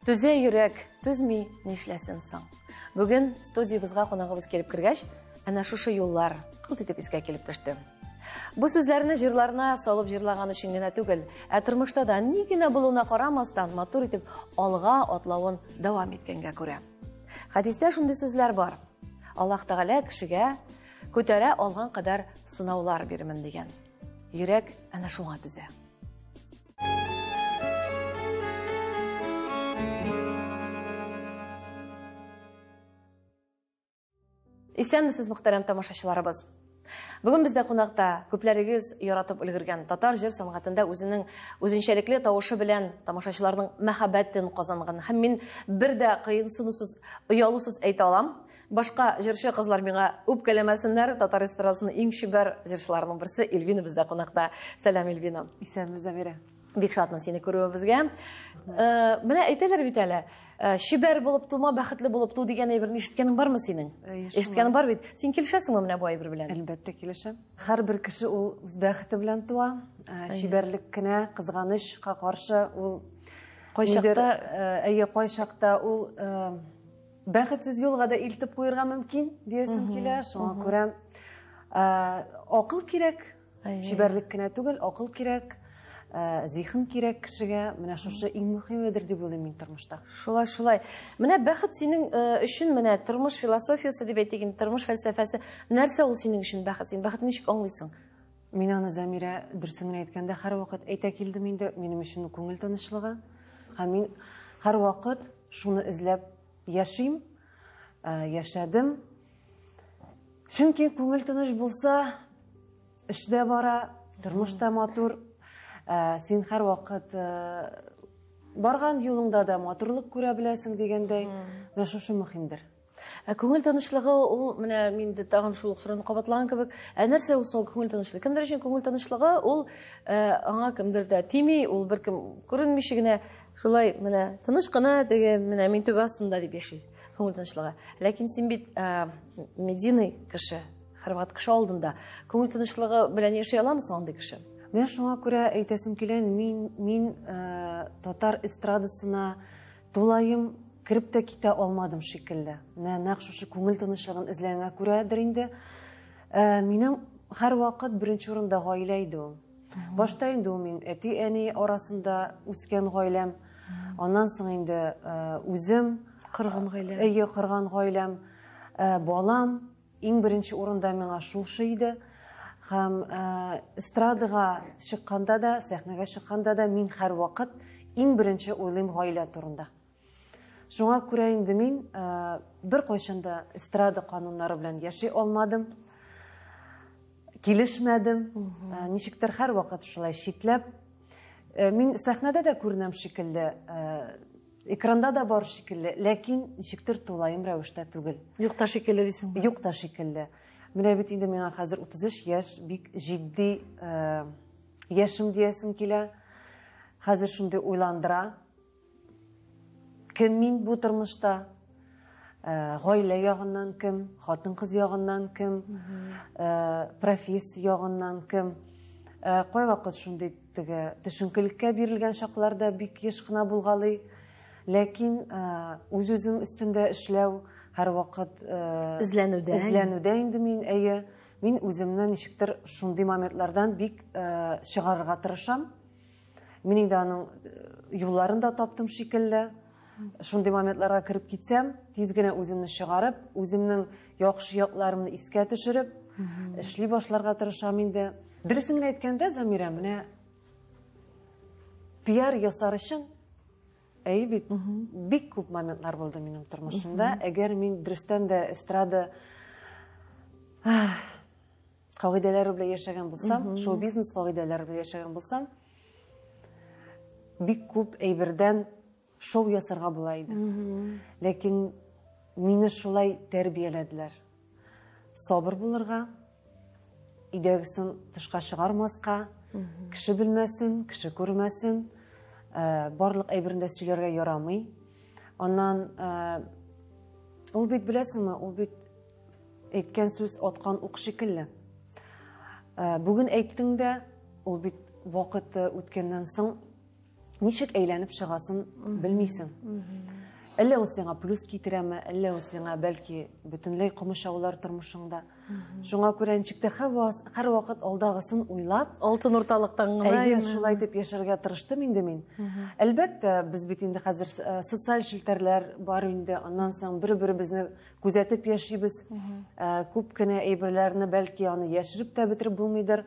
Түзә йөрәк, түзми, нишләсен соң? Бүген студиябызга кунагыбыз килеп кергәч, әнә шушы юллар кылт итеп искә килеп төште. Бу сүзләрне җырларына салып җырлаган өчен генә түгел, ә тормышта да ни генә булуына карамастан матур итеп алга атлавын дәвам иткәнгә күрә. Хәдистә шундый сүзләр бар. Аллаһ Тәгалә кешегә күтәрә алган кадәр сынаулар бирмен дигән. Йөрәк әнә шуңа түзә. Исәнмесез, мөхтәрәм тамашачыларыбыз. Бүген бездә кунакта күпләрегез яратып өлгергән татар җыр сәнгатендә үзенең үзенчәлекле тавышы белән тамашачыларның мәхәббәтен казанган һәм мин бер дә кыенсынусыз, оялусыз әйтә алам. Башка җырчы кызлар миңа үпкәләмәсеннәр, татар эстрадасының иң чибәр җырчыларының берсе Эльвина бездә кунакта. Сәлам, Эльвина. Исәнме, Замирә. Бик шатмын сине күрүебезгә. Менә әйтәләр бит әле, чибәр булып тума, бәхетле булып ту дигән әйберне ишеткәнең бармы синең? Ишеткәнең бар бит. Син килешәсеңме менә бу әйбер белән? Әлбәттә килешәм. Һәрбер кеше ул үз бәхете белән туа. Чибәрлек кенә кызганычка каршы ул кайчакта, әйе, кайчакта ул бәхетсез юлга да илтеп куерга мөмкин диясем килә. Шуңа күрә акыл кирәк. Чибәрлек кенә түгел, акыл кирәк, зиһен кирәк кешегә. Менә шушы иң мөһимедер дип уйлыйм мин тормышта. Шулай, шулай. Менә бәхет синең өчен менә тормыш философиясе дип әйтик, тормыш фәлсәфәсе. Нәрсә ул синең өчен бәхет? Син бәхетне ничек аңлыйсың? Мин аны, Замирә, дөресен генә әйткәндә, һәрвакыт әйтә килдем инде, минем өчен күңел тынычлыгы. Һәм мин һәрвакыт шуны эзләп яшим, яшәдем. Чөнки күңел тыныч булса, эш дә бара, тормыш та матур. Син һәрвакыт барган юлыңда да матурлык күрә беләсең дигәндәй, менә шушы мөһимдер. Ә күңел тынычлыгы ул, менә мин дә тагын шул ук сорауны кабатлаган кебек, ә нәрсә ул соң күңел тынычлыгы? Кемдер өчен күңел тынычлыгы ул аңа кемдер дә тими, ул беркем күренмичә генә шулай менә тыныч кына теге менә мин түбә астында дип яши күңел тынычлыгы. Ләкин син бит медийный кеше, һәрвакыт кеше алдында. Күңел тынычлыгы белән яши аламы соң андый кеше? Менә шуңа күрә әйтәсем килә, мин татар эстрадасына тулаем кереп тә китә алмадым шикелле. Менә нәкъ шушы күңел тынычлыгын эзләгәнгә күрәдер инде. Минем һәрвакыт беренче урында гаилә иде ул. Башта инде ул мин әти-әни арасында үскән гаиләм. Аннан соң инде үзем корган гаилә. Әйе, корган гаиләм, балам иң беренче урында миңа шушы иде. Һәм эстрадага чыкканда да, сәхнәгә чыкканда да мин һәрвакыт иң беренче уйлыйм гаилә турында. Шуңа күрә инде мин бер кайчан да эстрада кануннары белән яши алмадым. Килешмәдем. Ничектер һәрвакыт шулай читләп. Мин сәхнәдә дә күренәм шикелле, экранда да бар шикелле, ләкин ничектер тулаем рәвештә түгел. Юк та шикелле дисең. Юк та шикелле. Менә бит инде миңа хәзер 33 яшь, бик җитди яшем диясем килә. Хәзер шундый уйландыра. Кем мин бу тормышта? Гаилә ягыннан кем, хатын-кыз ягыннан кем, профессия ягыннан кем. Кайвакыт шундый теге төшенкелеккә бирелгән чакларда бик еш кына булгалый. Ләкин үз-үзем өстендә эшләү һәрвакыт эзләнүдә. Эзләнүдә инде мин, әйе, мин үземне ничектер шундый моментлардан бик чыгарырга тырышам. Мин инде аның юлларын да таптым шикелле. Шундый моментларга кереп китсәм, тиз генә үземне чыгарып, үземнең яхшы якларымны искә төшереп, эшли башларга тырышам инде. Дөресен генә әйткәндә, Замира, менә пиар ясар өчен, әйе бит, бик күп моментлар булды минем тормышымда. Әгәр мин дөрестән дә эстрада кагыйдәләре белән яшәгән булсам, шоу-бизнес кагыйдәләре белән яшәгән булсам, бик күп әйбердән шоу ясарга була иде. Ләкин мине шулай тәрбияләделәр. Сабыр булырга, өйдәгесен тышка чыгармаска, кеше белмәсен, кеше күрмәсен, барлык әйберен дә сөйләргә ярамый. Аннан ул бит, беләсеңме, ул бит әйткән сүз аткан ук шикелле. Бүген әйттең дә, ул бит вакыты үткәннән соң Ничек әйләнеп чыгасын белмисең. Әллә ул сиңа плюс китерәме, әллә ул сиңа бәлки бөтенләй комачаулар тормышыңда. Шуңа күрә ничек тә һәрвакыт алдагысын уйлап, алтын урталыктан гына әйе, шулай итеп яшәргә тырыштым инде мин. Әлбәттә, без бит инде хәзер социаль челтәрләр бар инде, аннан соң бер-беребезне күзәтеп яшибез. Күп кенә әйберләрне бәлки аны яшереп тә бетереп булмыйдыр.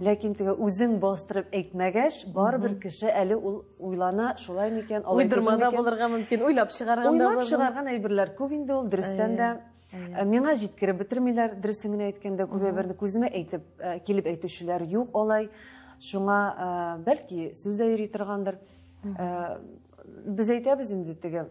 Ләкин теге үзең бастырып әйтмәгәч, барыбер кеше әле ул уйлана, шулай микән, алай Уйдырма да булырга мөмкин, уйлап чыгарган да. Уйлап чыгарган әйберләр күп инде ул, дөрестән дә. Миңа җиткереп бетермиләр, дөресен генә әйткәндә, күп әйберне күземә әйтеп, килеп әйтүчеләр юк алай. Шуңа бәлки сүз дә йөри торгандыр. Без әйтәбез инде теге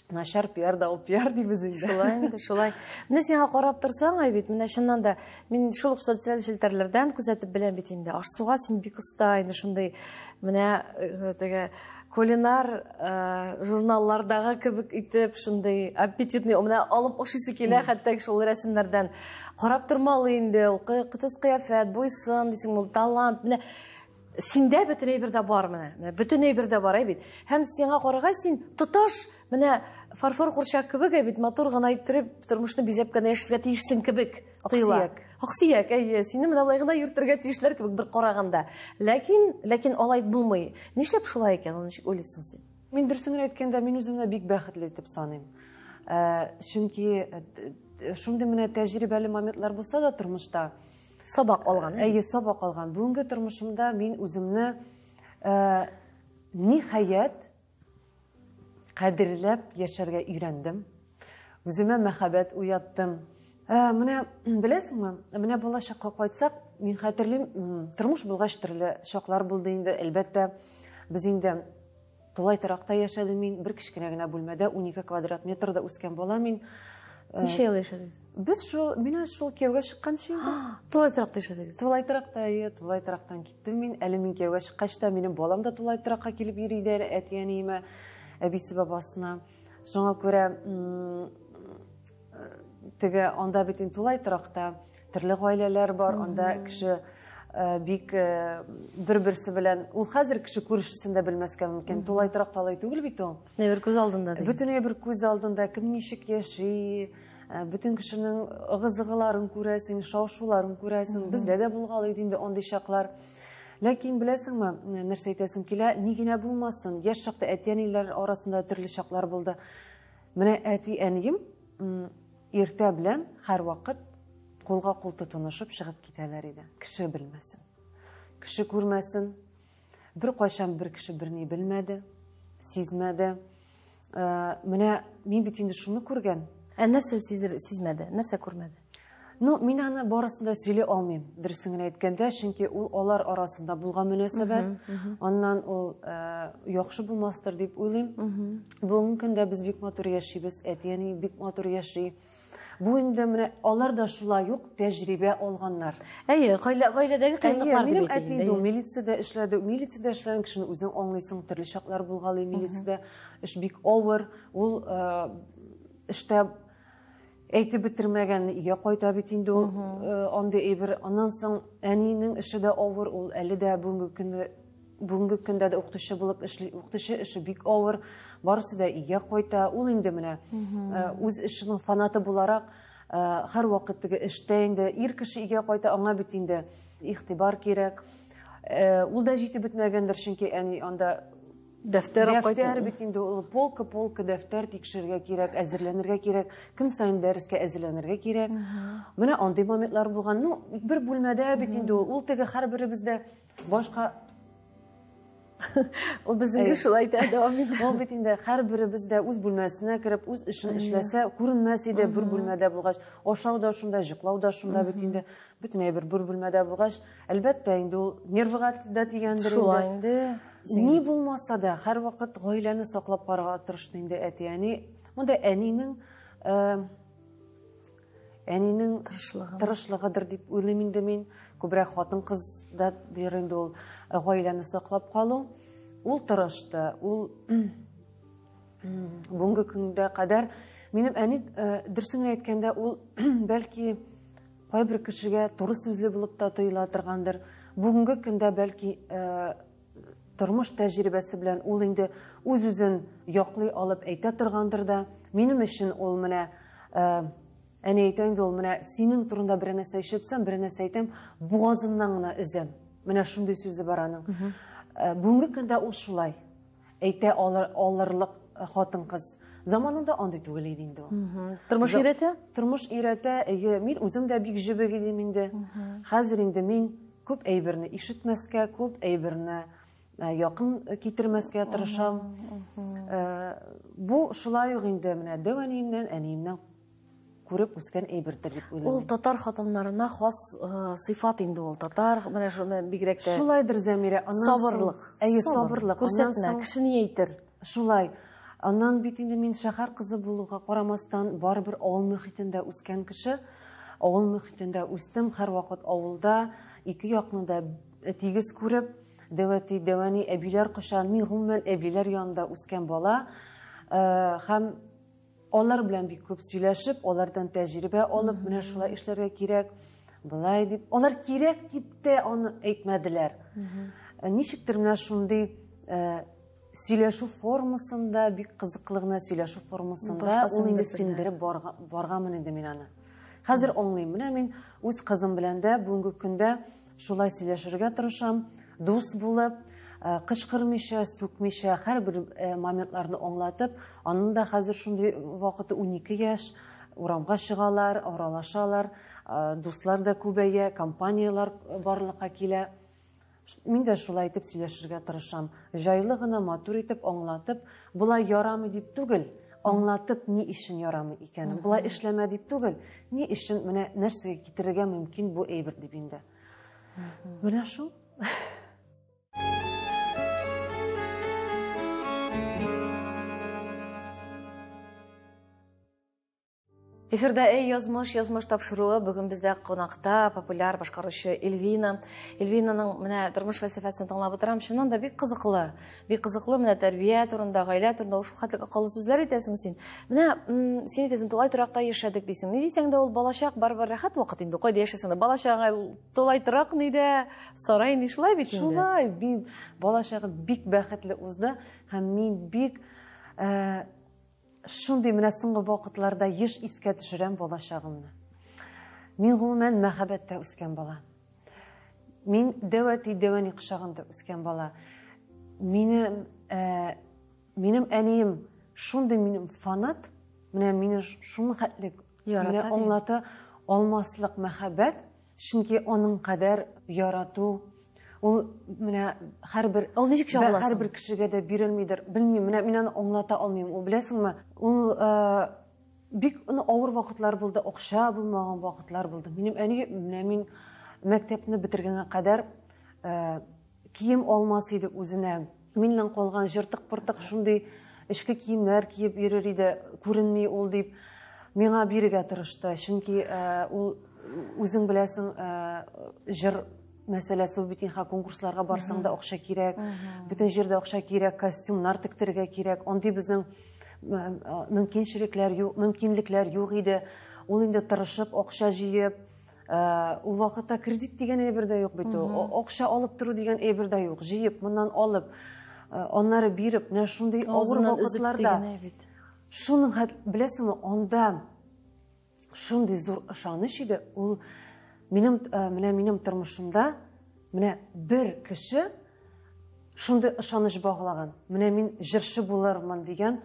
начар пиар да ул пиар дибез инде. Шулай инде, шулай. Менә сиңа карап торсаң, ай бит, менә чыннан да мин шул ук социаль челтәрләрдән күзәтеп беләм бит инде. Аш-суга син бик оста инде, шундый менә теге кулинар журналлардагы кебек итеп, шундый аппетитный, менә алып ашыйсы килә, хәтта шул рәсемнәрдән. Карап тормалы инде, ул кытыс кыяфәт, буйсын дисең, ул талант. Менә синдә бөтен әйбер дә бар менә. Бөтен әйбер дә бар, әй бит. Һәм сиңа карагач, син тоташ менә фарфор курчак кебек, әй бит, матур гына иттереп тормышны бизәп кенә яшәргә тиешсең кебек тоела. Аксөяк, әйе, сине менә алай гына йөртергә тиешләр кебек бер караганда. Ләкин алай булмый. Нишләп шулай икән, ул ничек уйлыйсың син? Мин дөресен генә әйткәндә, мин үземне бик бәхетле итеп саныйм. Чөнки шундый менә тәҗрибәле моментлар булса да тормышта сабак алган. Әйе, сабак алган. Бүгенге тормышымда мин үземне ниһаять кадерләп яшәргә өйрәндем. Үземә мәхәббәт уяттым. Менә беләсеңме, менә бала чакка кайтсак, мин хәтерлим, тормыш булгач төрле чаклар булды инде. Әлбәттә, без инде тулай торакта яшәдем мин, бер кечкенә генә бүлмәдә 12 квадрат метрда үскән бала мин. Ничә ел яшәдегез? Без шул, мин шул кияүгә чыкканчы инде. Тулай торакта яшәдегез? Тулай торакта, әйе, тулай торактан киттем мин. Әле мин кияүгә чыккач та минем балам да тулай торакка килеп йөри иде әле әти-әниемә, әбисе бабасына. Шуңа күрә теге анда бит инде тулай торакта төрле гаиләләр бар, анда кеше бик бер-берсе белән, ул хәзер кеше күршесен дә белмәскә мөмкин. Тулай торакта алай түгел бит ул. Бөтенләй бер күз алдында. Бөтенләй бер күз алдында кем ничек яши, бөтен кешенең ыгы-зыгыларын күрәсең, шау-шуларын күрәсең. Бездә дә булгалый иде инде андый чаклар. Ләкин беләсеңме, нәрсә әйтәсем килә, ни генә булмасын, яшь чакта әти-әниләр арасында төрле чаклар булды. Менә әти-әнием иртә белән һәрвакыт кулга кул тотынышып чыгып китәләр иде. Кеше белмәсен, кеше күрмәсен. Бер кайчан бер кеше берни белмәде, сизмәде. Менә мин бит инде шуны күргән. Ә нәрсә сизмәде, нәрсә күрмәде? Ну, мин аны барысын да сөйли алмыйм, дөресен генә әйткәндә, чөнки ул алар арасында булган мөнәсәбәт, аннан ул яхшы булмастыр дип уйлыйм. Бүгенге көндә без бик матур яшибез, әти-әни бик матур яши. Бу инде менә алар да шулай ук тәҗрибә алганнар. Әйе, гаиләдәге кыенлыклар дип Минем әти инде милициядә эшләде. Милициядә эшләгән кешене үзең аңлыйсың, төрле чаклар булгалый милициядә. Эш бик авыр, ул эштә әйтеп бетермәгән өйгә кайта бит инде ул, андый әйбер. Аннан соң әнинең эше дә авыр, ул әле дә бүгенге көндә дә укытучы булып эшли. Укытучы эше бик авыр, барысы да өйгә кайта. Ул инде менә үз эшенең фанаты буларак һәрвакыт теге эштә инде ир кеше өйгә кайта, аңа бит инде игътибар кирәк. Ул да җитеп бетмәгәндер, чөнки әни анда дәфтәр дәфтәр бит инде ул полка-полка дәфтәр тикшерергә кирәк, әзерләнергә кирәк, көн саен дәрескә әзерләнергә кирәк. Менә андый моментлар булган. Ну, бер бүлмәдә бит инде ул, ул теге һәрберебездә башка. Ул безнең шулай да дәвам итә. Ул бит инде һәрберебездә үз бүлмәсенә кереп, үз эшен эшләсә, күренмәс иде бер бүлмәдә булгач. Ашау да шунда, йоклау да шунда бит инде. Бөтен әйбер бер бүлмәдә булгач, әлбәттә инде ул нервыга да тигәндер инде. Шулай инде. Ни булмаса да, һәрвакыт гаиләне саклап карарга тырышты инде әти-әни. Монда әнинең тырышлыгыдыр дип уйлыйм инде мин. Күбрәк хатын-кыз да дир инде ул гаиләне саклап калу. Ул тырышты, ул бүгенге көнгә кадәр минем әни, дөресен генә әйткәндә, ул бәлки кайбер кешегә туры сүзле булып та тоела торгандыр. Бүгенге көндә бәлки Тормыш тәҗрибәсе белән ул инде үз-үзен яклый алып әйтә торгандыр да. Минем өчен ул менә әни әйтә инде ул менә синең турында берәр нәрсә ишетсәм, берәр нәрсә әйтәм, бугазыннан гына өзәм. Менә шундый сүзе бар аның. Бүгенге көндә ул шулай әйтә алырлык хатын-кыз. Заманында андый түгел иде инде ул. Тормыш өйрәтә? Тормыш өйрәтә. Әйе, мин үзем дә бик җебек идем инде. Хәзер инде мин күп әйберне ишетмәскә, күп әйберне якын китермәскә тырышам. Бу шулай ук инде менә дәү әниемнән, әниемнән күреп үскән әйбердер дип уйлыйм. Ул татар хатыннарына хас сыйфат инде ул. Татар менә шуны бигрәк тә. Шулайдыр, Зәмирә. Сабырлык. Әйе, сабырлык. Күрсәтмә, кеше ни әйтер? Шулай. Аннан бит инде мин шәһәр кызы булуга карамастан, барыбер авыл мөхитендә үскән кеше. Авыл мөхитендә үстем, һәрвакыт авылда ике якны да тигез күреп, дәү әти, дәү әни, әбиләр кочан. Мин гомумән әбиләр янында үскән бала. Һәм алар белән бик күп сөйләшеп, алардан тәҗрибә алып, менә шулай эшләргә кирәк, былай дип. Алар кирәк дип тә аны әйтмәделәр. Ничектер менә шундый сөйләшү формасында, бик кызыклы гына сөйләшү формасында ул инде синдереп барганмын инде мин аны. Хәзер аңлыйм. Менә мин үз кызым белән дә бүгенге көндә шулай сөйләшергә тырышам, дус булып, кычкырмыйча, сүкмичә, һәрбер моментларны аңлатып, аның да хәзер шундый вакыты 12 яшь, урамга чыгалар, аралашалар, дуслар да күбәя, компанияләр барлыкка килә. Мин дә шулай итеп сөйләшергә тырышам. Җайлы гына, матур итеп аңлатып, болай ярамый дип түгел, аңлатып ни өчен ярамый икәнен, болай эшләмә дип түгел, ни өчен менә нәрсәгә китерергә мөмкин бу әйбер дип инде. Менә шул. Эфирда Эй, язмыш, язмыш тапшыруы. Бүген бездә кунакта популяр башкаручы Эльвина. Эльвинаның менә тормыш фәлсәфәсен тыңлап утырам. Чыннан да бик кызыклы. Бик кызыклы менә тәрбия турында, гаилә турында ул хәтле акыллы сүзләр әйтәсең син. Менә син әйтәсең, тулай торакта яшәдек дисең. Ни дисәң дә ул балачак барыбер рәхәт вакыт инде. Кайда яшәсәң дә балачагың тулай торак ни дә, сарай ни, шулай бит инде. Шулай, мин балачагым бик бәхетле узды һәм мин бик шундый менә соңгы вакытларда еш искә төшерәм балачагымны. Мин гомумән мәхәббәттә үскән бала. Мин дәү әти, дәү әни кочагында үскән бала. Минем әнием шундый минем фанат, менә мине шуны хәтле менә аңлата алмаслык мәхәббәт, чөнки аның кадәр ярату ул менә һәрбер ул ничек чагыла? Һәрбер кешегә дә бирелмидер. Белмим, менә мин аны аңлата алмыйм. Ул беләсеңме? Ул бик авыр вакытлар булды, акча булмаган вакытлар булды. Минем әни менә мин мәктәпне бетергәнгә кадәр кием алмас иде үзенә. Миннән калган җыртык-пыртык шундый эчке киемнәр киеп йөрер иде, күренми ул дип миңа бирергә тырышты. Чөнки ул үзең беләсең, җыр мәсьәләсе бит инде, конкурсларга барсаң да акча кирәк, бөтен җирдә акча кирәк, костюмнар тектерергә кирәк. Андый безнең мөмкинчелекләр юк, мөмкинлекләр юк иде. Ул инде тырышып акча җыеп, ул вакытта кредит дигән әйбер дә юк бит ул. Акча алып тору дигән әйбер дә юк. Җыеп, моннан алып, аннары биреп, менә шундый авыр вакытларда. Шуның беләсеңме, анда шундый зур ышаныч иде. Ул минем менә минем тормышымда менә бер кеше шундый ышаныч баглаган. Менә мин җырчы булырмын дигән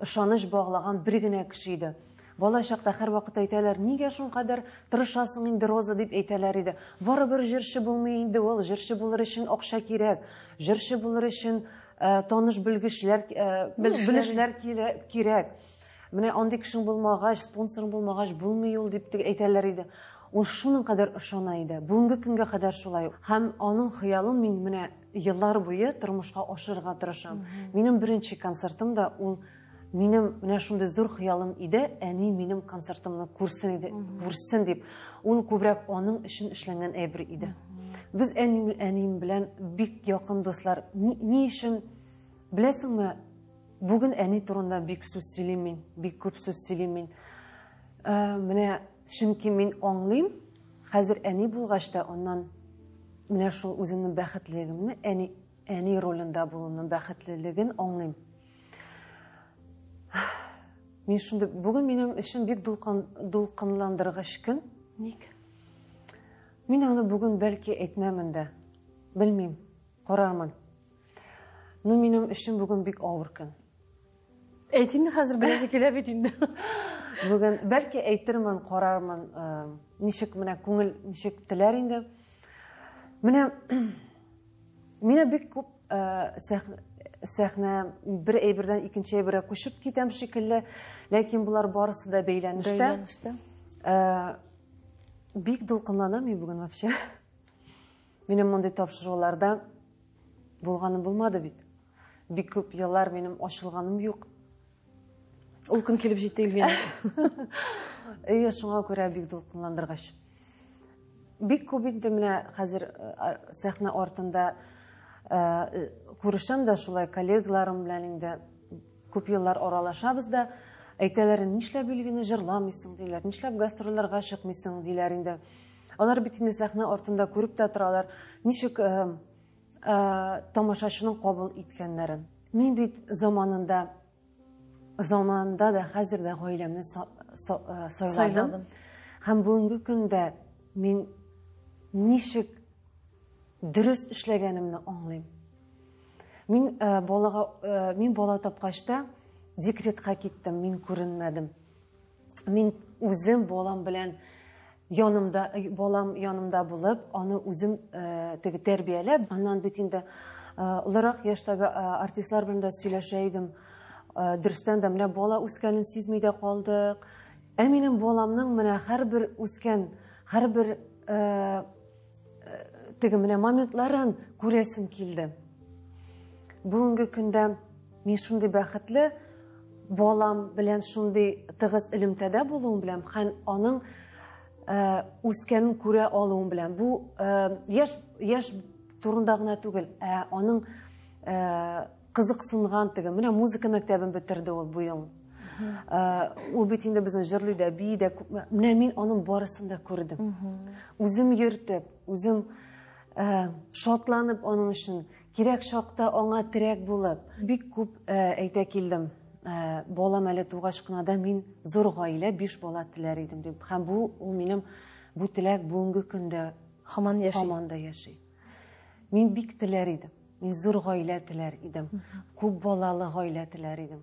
ышаныч баглаган бер генә кеше иде. Бала чакта һәрвакыт әйтәләр, нигә шуңкадәр тырышасың инде, Роза, дип әйтәләр иде. Барыбер җырчы булмый инде ул, җырчы булыр өчен акча кирәк, җырчы булыр өчен таныш белгечләр, белешләр кирәк. Менә андый кешең булмагач, спонсорың булмагач, булмый ул дип әйтәләр иде. Ул шуның кадәр ышана иде. Бүгенге көнгә кадәр шулай. Һәм аның хыялын мин менә еллар буе тормышка ашырырга тырышам. Минем беренче концертым да ул минем менә шундый зур хыялым иде, әни минем концертымны күрсен иде, күрсен дип. Ул күбрәк аның өчен эшләнгән әйбер иде. Без әнием белән бик якын дуслар. Ни өчен, беләсеңме, бүген әни турында бик сүз сөйлим мин, бик күп сүз сөйлим мин. Менә чөнки мин аңлыйм, хәзер әни булгач та аннан менә шул үземнең бәхетлелегемне әни әни ролендә булуымның бәхетлелеген аңлыйм. Мин шундый, бүген минем өчен бик дулкынландыргыч көн. Ник? Мин аны бүген бәлки әйтмәмен дә. Белмим, карармын. Но минем өчен бүген бик авыр көн. Әйт инде хәзер, беләсе килә бит инде. Бүген бәлки әйтермен, карармын, ничек менә күңел ничек теләр инде. Менә мине бик күп сәхнә бер әйбердән икенче әйбергә күчеп китәм шикелле, ләкин болар барысы да бәйләнештә. Бәйләнештә. Бик дулкынланам мин бүген вообще. Минем мондый тапшыруларда булганым булмады бит. Бик күп еллар минем ачылганым юк. Ул көн килеп җитте, Эльвина. Әйе, шуңа күрә бик дулкынландыргыч. Бик күп инде менә хәзер сәхнә артында күрешәм дә шулай коллегаларым белән инде күп еллар аралашабыз да, әйтәләр, нишләп Эльвина җырламыйсың диләр, нишләп гастрольләргә чыкмыйсың диләр инде. Алар бит инде сәхнә артында күреп тә торалар, ничек тамашачының кабул иткәннәрен. Мин бит заманында да хәзер дә гаиләмне сайладым. Һәм бүгенге көндә мин ничек дөрес эшләгәнемне аңлыйм. Мин мин бала тапкач та декретка киттем, мин күренмәдем. Мин үзем балам белән янымда, балам янымда булып, аны үзем теге тәрбияләп, аннан бит инде олырак яшьтәге артистлар белән дә сөйләшә идем. Дөрестән дә менә бала үскәнен сизми дә калдык. Ә минем баламның менә һәрбер үскән, һәрбер теге менә моментларын күрәсем килде. Бүгенге көндә мин шундый бәхетле, балам белән шундый тыгыз элемтәдә булуым белән һәм аның үскәнен күрә алуым белән. Бу яшь турында гына түгел, ә аның кызыксынган теге. Менә музыка мәктәбен бетерде ул бу ел. Ул бит инде безнең җырлый да, бии дә. Менә мин аның барысын да күрдем. Үзем йөртеп, үзем шатланып аның өчен, кирәк чакта аңа терәк булып, бик күп әйтә килдем. Балам әле тугач кына да мин зур гаилә, 5 бала теләр идем дип. Һәм бу ул минем бу теләк бүгенге көндә һаман яши. Һаман да яши. Мин бик теләр идем. Мин зур гаилә теләр идем. Күп балалы гаилә теләр идем.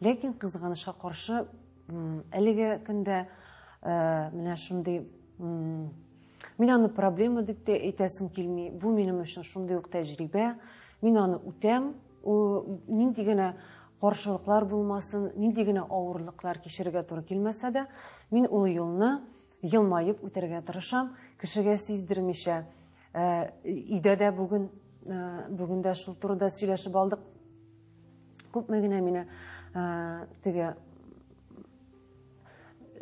Ләкин кызганычка каршы, әлеге көндә менә шундый, мин аны проблема дип тә әйтәсем килми. Бу минем өчен шундый ук тәҗрибә. Мин аны үтәм. Нинди генә каршылыклар булмасын, нинди генә авырлыклар кичерергә туры килмәсә дә, мин ул юлны елмаеп үтәргә тырышам, кешегә сиздермичә. Өйдә дә бүген дә шул турыда сөйләшеп алдык. Күпме генә мине теге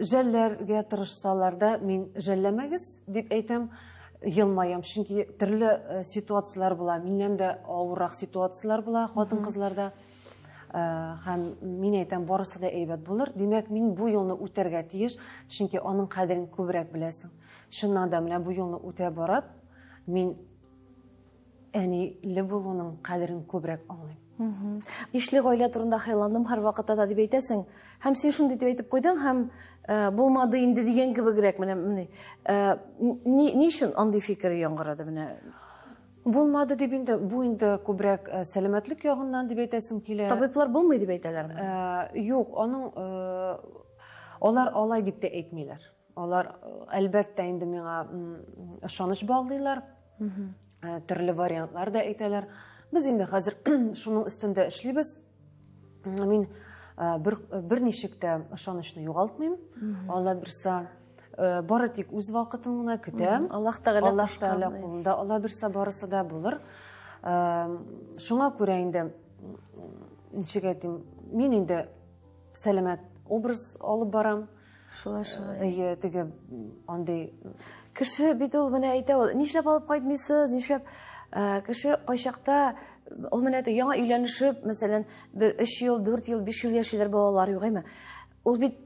жәлләргә тырышсалар да, мин жәлләмәгез дип әйтәм, елмаям. Чөнки төрле ситуацияләр була, миннән дә авыррак ситуацияләр була хатын-кызларда. Һәм мин әйтәм, барысы да әйбәт булыр. Димәк, мин бу юлны үтәргә тиеш, чөнки аның кадерен күбрәк беләсең. Чыннан да менә бу юлны үтә барып, мин әниле булуның кадерен күбрәк аңлыйм. Ишле гаилә турында хыялландым һәр вакытта да дип әйтәсең. Һәм син шундый дип әйтеп куйдың, һәм булмады инде дигән кебегрәк менә, ни өчен андый фикер яңгырады менә? Булмады дип инде, бу инде күбрәк сәламәтлек ягыннан дип әйтәсем килә. Табиблар булмый дип әйтәләрме? Юк, алар алай дип тә әйтмиләр. Алар әлбәттә инде миңа ышаныч баглыйлар. Төрле вариантлар да әйтәләр. Без инде хәзер шуның өстендә эшлибез. Мин бер ничек тә ышанычны югалтмыйм. Алла бирсә, бары тик үз вакытын гына көтәм. Аллаһ Тәгалә Аллаһ кушкан, Тәгалә әй. кулында, Алла бирсә барысы да булыр. Шуңа күрә инде, ничек әйтим, мин инде сәламәт образ алып барам. Шулай, шулай. Әйе, теге андый кеше бит ул менә әйтә ул, нишләп алып кайтмыйсыз, нишләп, кеше кайчакта ул менә әйтә, яңа өйләнешеп, мәсәлән, бер 3 ел, 4 ел, 5 ел яшиләр, балалар юк, әйме? Ул бит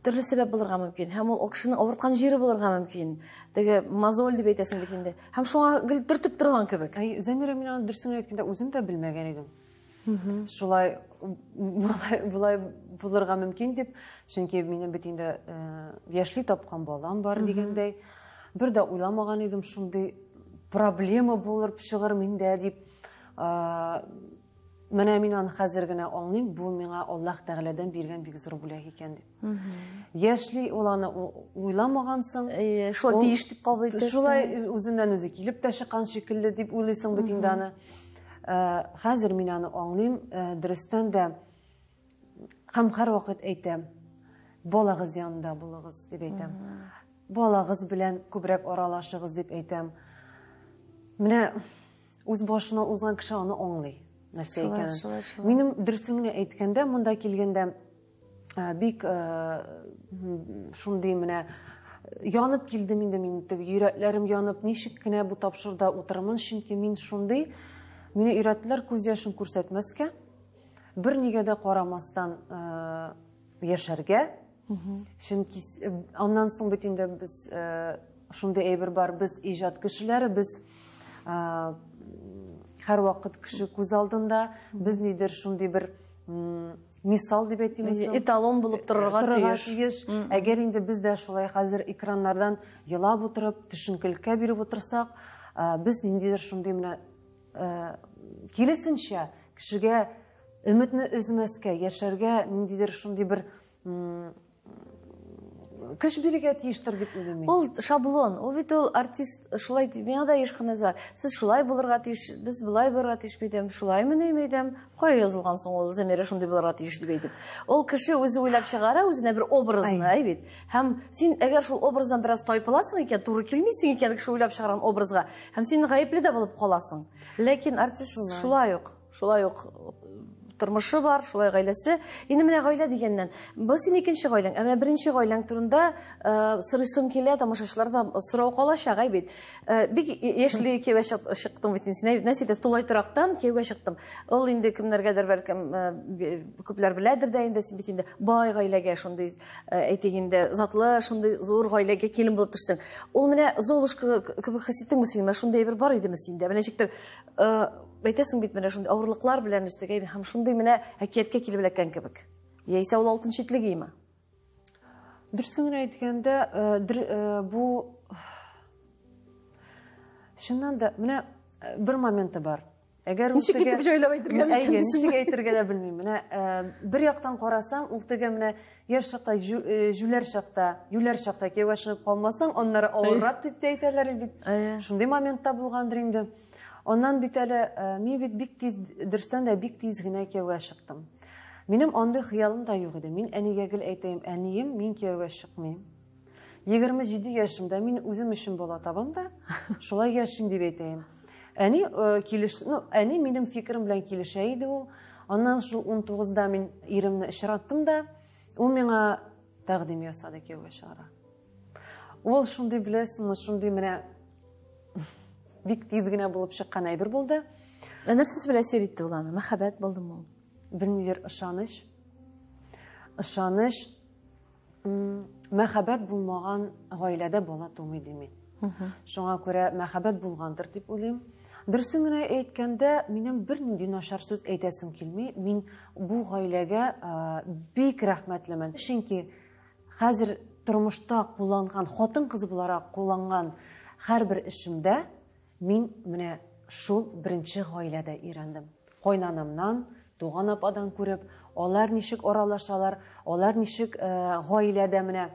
Төрле сәбәп булырга мөмкин. Һәм ул кешенең авырткан җире булырга мөмкин. Теге мозоль дип әйтәсең бит инде. Һәм шуңа гел төртеп торган кебек. Әй, Замира, мин аны дөресен әйткәндә үзем дә белмәгән идем. Шулай болай булырга мөмкин дип, чөнки минем бит инде яшьли тапкан балам бар дигәндәй, бер дә уйламаган идем шундый проблема булыр чыгыр миндә дип. Менә мин аны хәзер генә аңлыйм, бу миңа Аллаһ Тәгаләдән биргән бик зур бүләк икән дип. Яшьли ул аны уйламагансың. Шулай тиеш дип кабул итәсең. Шулай үзеннән үзе килеп тә чыккан шикелле дип уйлыйсың бит инде аны. Хәзер мин аны аңлыйм, дөрестән дә һәм һәрвакыт әйтәм, балагыз янында булыгыз дип әйтәм. Балагыз белән күбрәк аралашыгыз дип әйтәм. Менә үз башына узган кеше аны аңлый. Нәрсә икәнен. Минем дөресен генә әйткәндә, монда килгәндә бик шундый менә янып килдем инде мин, теге йөрәкләрем янып, ничек кенә бу тапшыруда утырмын, чөнки мин шундый, мине өйрәттеләр күз яшен күрсәтмәскә, бер нигә дә карамастан яшәргә. Чөнки аннан соң бит инде без шундый әйбер бар, без иҗат кешеләре, без һәрвакыт кеше күз алдында, без нидер шундый бер мисал дип әйтимме? Эталон булып торырга тиеш. Әгәр инде без дә шулай хәзер экраннардан елап утырып, төшенкелеккә биреп утырсак, без ниндидер шундый менә киресенчә кешегә өметне өзмәскә, яшәргә ниндидер шундый бер көч бирергә тиештер дип уйлыйм мин. Ул шаблон, ул бит ул артист шулай дип, миңа да еш кына язалар. Сез шулай булырга тиеш, без болай булырга тиеш дидем, шулаймыни дидем. Кая язылган соң ул Замира шундый булырга тиеш дип әйтеп. Ул кеше үзе уйлап чыгара үзенә бер образны, әй бит. Һәм син әгәр шул образдан бераз тайпыласың икән, туры килмисең икән кеше уйлап чыгарган образга, һәм син гаепле дә булып каласың. Ләкин артист шулай ук, шулай ук тормышы бар, шулай гаиләсе. Инде менә гаилә дигәннән, бу син икенче гаиләң, ә менә беренче гаиләң турында сорыйсым килә, тамашачыларда сорау калачак, әй бит. Бик яшьли кияүгә чыктың бит син, әй бит, нәрсә әйтәсең, тулай торактан кияүгә чыктым. Ул инде кемнәргәдер бәлкем, күпләр беләдер дә инде, син бит инде бай гаиләгә шундый, әйтик инде, затлы, шундый зур гаиләгә килен булып төштең. Ул менә Золушка кебек хис иттеңме син? Менә шундый әйбер бар идеме синдә? Менә ничектер, әйтәсең бит, менә шундый авырлыклар белән үстек, әй, һәм шундый менә әкияткә килеп эләккән кебек. Яисә ул алтын читлегеме? Дөресен генә әйткәндә, бу чыннан да менә бер моменты бар. Әгәр ул Ничек теге итеп җайлап әйтергә Әйе, мөмкин ничек дисеңме? әйтергә дә белмим. Менә бер яктан карасаң, ул теге менә яшь чакта, җүләр чакта, юләр чакта кияүгә чыгып калмасаң, аннары авыррак дип тә әйтәләр бит. Шундый моментта булгандыр инде. Аннан бит әле мин бит бик тиз, дөрестән дә бик тиз генә кияүгә чыктым. Минем андый хыялым да юк иде. Мин әнигә гел әйтәем, әнием, мин кияүгә чыкмыйм. 27 яшемдә мин үзем өчен бала табам да, шулай яшим дип әйтәем. Әни килеш, ну, әни минем фикерем белән килешә иде ул. Аннан шул 19-да мин иремне очраттым да, ул миңа тәкъдим ясады кияүгә чыгарга. Ул шундый, беләсеңме, шундый менә бик тиз генә булып чыккан әйбер булды. Ә нәрсәсе белән әсир итте ул аны? Мәхәббәт булдымы ул? Белмидер, ышаныч. Ышаныч, мәхәббәт булмаган гаиләдә бала тумый димин. Шуңа күрә мәхәббәт булгандыр дип уйлыйм. Дөресен генә әйткәндә, минем бернинди начар сүз әйтәсем килми. Мин бу гаиләгә бик рәхмәтлемен. Чөнки хәзер тормышта кулланган, хатын-кыз буларак кулланган һәрбер эшемдә мин менә шул беренче гаиләдә өйрәндем. Кайнанамнан, туган ападан күреп, алар ничек аралашалар, алар ничек гаиләдә менә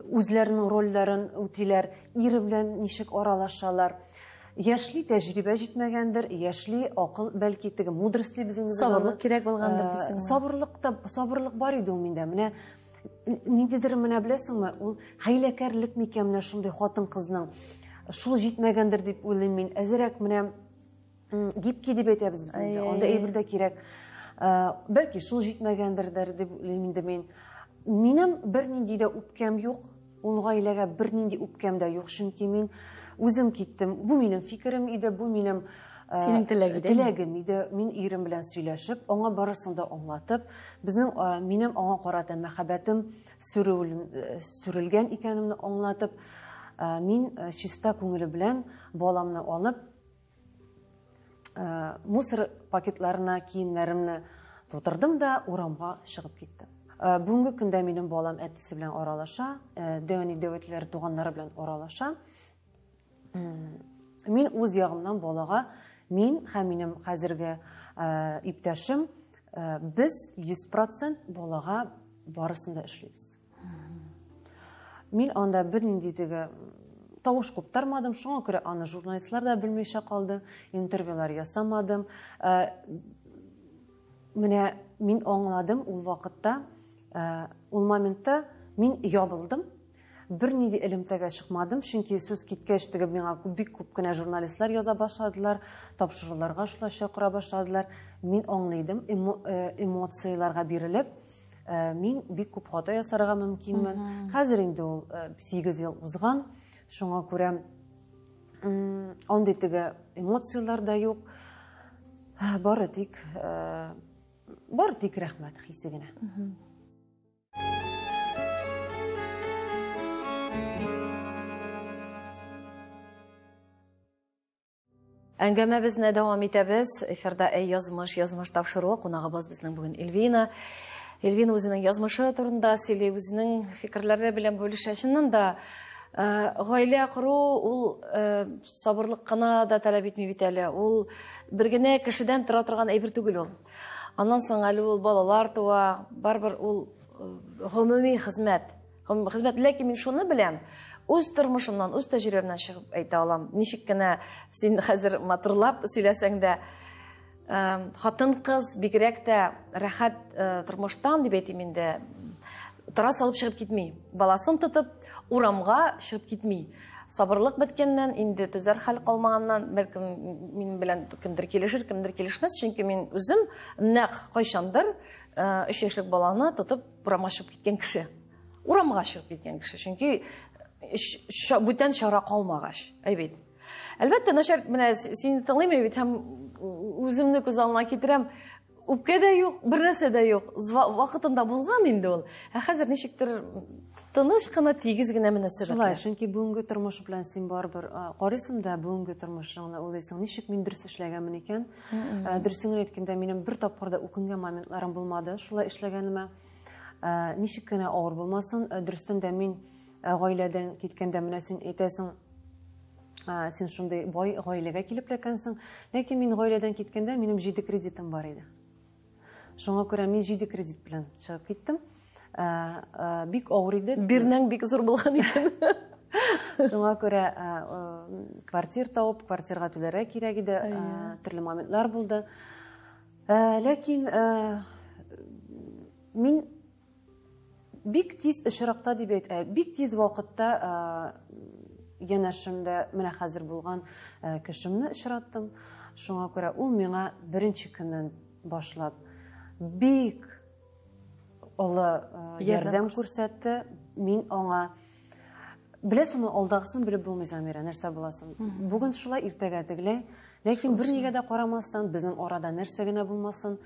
үзләренең рольләрен үтиләр, ире белән ничек аралашалар. Яшьли тәҗрибә җитмәгәндер, яшьли акыл, бәлки теге мудрость дибез инде без аны. Сабырлык кирәк булгандыр дисеңме? Сабырлык та, сабырлык бар иде ул миндә. Менә ниндидер менә беләсеңме, ул хәйләкәрлек микән менә шундый хатын-кызның шул җитмәгәндер дип уйлыйм мин. Әзерәк менә гибкий дип әйтәбез без инде. Анда әйбер дә кирәк. Бәлки шул җитмәгәндер дип уйлыйм инде мин. Минем бернинди дә үпкәм юк. Ул гаиләгә бернинди үпкәм дә юк, чөнки мин Үзем киттем. Бу минем фикерем иде, бу минем Синең теләк иде. Теләгем иде. Мин ирем белән сөйләшеп, аңа барысын да аңлатып, безнең минем аңа карата мәхәббәтем сүрелгән икәнемне аңлатып, мин чиста күңеле белән баламны алып, мусор пакетларына киемнәремне тутырдым да урамга чыгып киттем. Бүгенге көндә минем балам әтисе белән аралаша, дәүәни дәүәтләре туганнары белән аралаша. Мин үз ягымнан балага, мин һәм минем хәзерге иптәшем, без 100% балага барысын да эшлибез. Мин анда бернинди теге тавыш куптармадым, шуңа күрә аны журналистлар да белмичә калды, интервьюлар ясамадым. Менә мин аңладым ул вакытта, ул моментта мин ябылдым. Бернинди элемтәгә чыкмадым, чөнки сүз киткәч теге миңа бик күп кенә журналистлар яза башладылар, тапшыруларга шулай чакыра башладылар. Мин аңлыйдым, эмоцияләргә бирелеп, мин бик күп хата ясарга мөмкинмен. Хәзер инде ул 8 ел узган, шуңа күрә андый теге эмоцияләр дә юк. Бары тик рәхмәт хисе генә. Әңгәмәбезне дәвам итәбез. Эфирда Әй язмыш, язмыш тапшыруы. Кунагыбыз безнең бүген Эльвина. Эльвина үзенең язмышы турында сөйли, үзенең фикерләре белән бүлешә. Чыннан да, гаилә кору ул сабырлык кына да таләп итми бит әле. Ул бер генә кешедән тора торган әйбер түгел ул. Аннан соң әле ул балалар туа, барыбер ул гомуми хезмәт. Хезмәт, ләкин мин шуны беләм, үз тормышымнан, үз тәҗрибәмнән чыгып әйтә алам. Ничек кенә син хәзер матурлап сөйләсәң дә, хатын-кыз бигрәк тә рәхәт тормыштан дип әйтим инде, тора салып чыгып китми. Баласын тотып урамга чыгып китми. Сабырлык беткәннән, инде түзәр хәл калмаганнан, бәлкем минем белән кемдер килешер, кемдер килешмәс, чөнки мин үзем нәкъ кайчандыр 3 яшьлек баланы тотып урамга чыгып киткән кеше. Урамга чыгып киткән кеше, чөнки бүтән чара калмагач, әй бит. Әлбәттә, начар, менә сине тыңлыйм бит һәм үземне күз алдына китерәм. Үпкә дә юк, бер нәрсә дә юк. Вакытында булган инде ул. Ә хәзер ничектер тыныч кына, тигез генә мөнәсәбәтләр. Шулай, чөнки бүгенге тормыш белән син барыбер карыйсың да, бүгенге тормышыңны уйлыйсың, ничек мин дөрес эшләгәнмен икән. Дөресен генә әйткәндә, минем бер тапкыр да үкенгән моментларым булмады шулай эшләгәнемә. Ничек кенә авыр булмасын, дөрестән дә мин гаиләдән киткәндә менә син әйтәсең, син шундый бай гаиләгә килеп эләккәнсең. Ләкин мин гаиләдән киткәндә минем 7 кредитым бар иде. Шуңа күрә мин 7 кредит белән чыгып киттем. Бик авыр иде. Бирнәң бик зур булган икән. Шуңа күрә квартир табып, квартирга түләргә кирәк иде. Төрле моментлар булды. Ләкин мин бик тиз очракта дип әйт, бик тиз вакытта янәшемдә менә хәзер булган кешемне очраттым. Шуңа күрә ул миңа беренче көннән башлап бик олы ярдәм күрсәтте. Мин аңа, беләсеңме, алдагысын белеп булмый, Замира, нәрсә буласын. Бүген шулай, иртәгә тегеләй. Ләкин бер нигә дә карамастан, безнең арада нәрсә генә булмасын,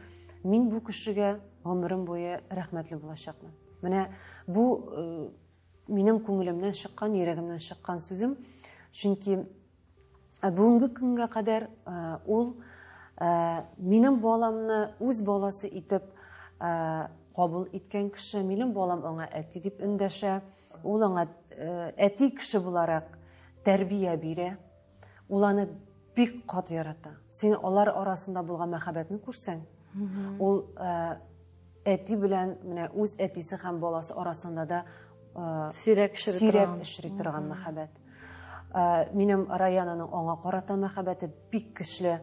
мин бу кешегә гомерем буе рәхмәтле булачакмын. Менә бу минем күңелемнән чыккан, йөрәгемнән чыккан сүзем. Чөнки бүгенге көнгә кадәр ул минем баламны үз баласы итеп кабул иткән кеше. Минем балам аңа әти дип эндәшә. Ул аңа әти кеше буларак тәрбия бирә. Ул аны бик каты ярата. Син алар арасында булган мәхәббәтне күрсәң, ул әти белән менә үз әтисе һәм баласы арасында да сирәк очрый торган мәхәббәт. Минем Раянаның аңа карата мәхәббәте бик көчле.